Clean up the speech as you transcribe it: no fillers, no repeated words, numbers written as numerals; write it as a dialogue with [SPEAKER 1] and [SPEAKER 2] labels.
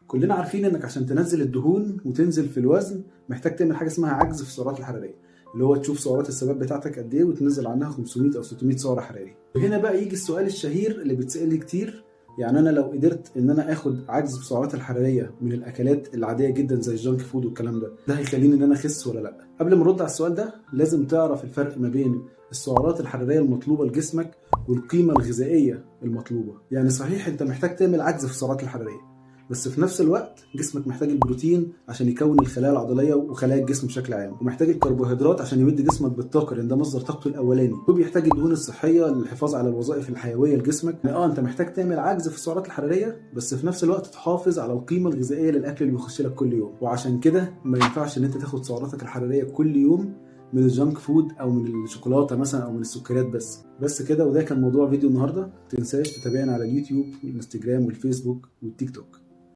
[SPEAKER 1] كلنا عارفين انك عشان تنزل الدهون وتنزل في الوزن محتاج تعمل حاجة اسمها عجز في السعرات الحراريه، اللي هو تشوف سعرات الثبات بتاعتك قد ايه وتنزل عنها 500 او 600 سعر حراري. وهنا بقى يجي السؤال الشهير اللي بيتسال لي كتير، يعني انا لو قدرت ان انا اخد عجز في السعرات الحرارية من الاكلات العادية جدا زي ال junk food والكلام ده، ده هيخليني ان انا اخس ولا لا؟ قبل ما نرد على السؤال ده لازم تعرف الفرق ما بين السعرات الحرارية المطلوبة لجسمك والقيمة الغذائية المطلوبه. يعني صحيح انت محتاج تعمل عجز في السعرات الحراريه، بس في نفس الوقت جسمك محتاج البروتين عشان يكون الخلايا العضلية وخلايا الجسم بشكل عام، ومحتاج الكربوهيدرات عشان يمد جسمك بالطاقة لان ده مصدر طاقته الاولاني، وبيحتاج الدهون الصحية للحفاظ على الوظائف الحيوية لجسمك. يعني انت محتاج تعمل عجز في السعرات الحرارية، بس في نفس الوقت تحافظ على القيمة الغذائية للاكل اللي بيخش لك كل يوم. وعشان كده ما ينفعش ان انت تاخد سعراتك الحرارية كل يوم من ال junk food او من الشوكولاتة مثلا او من السكريات بس. بس كده، وده كان موضوع فيديو النهارده. ما تنساش تتابعنا على اليوتيوب والانستجرام والفيسبوك والتيك توك.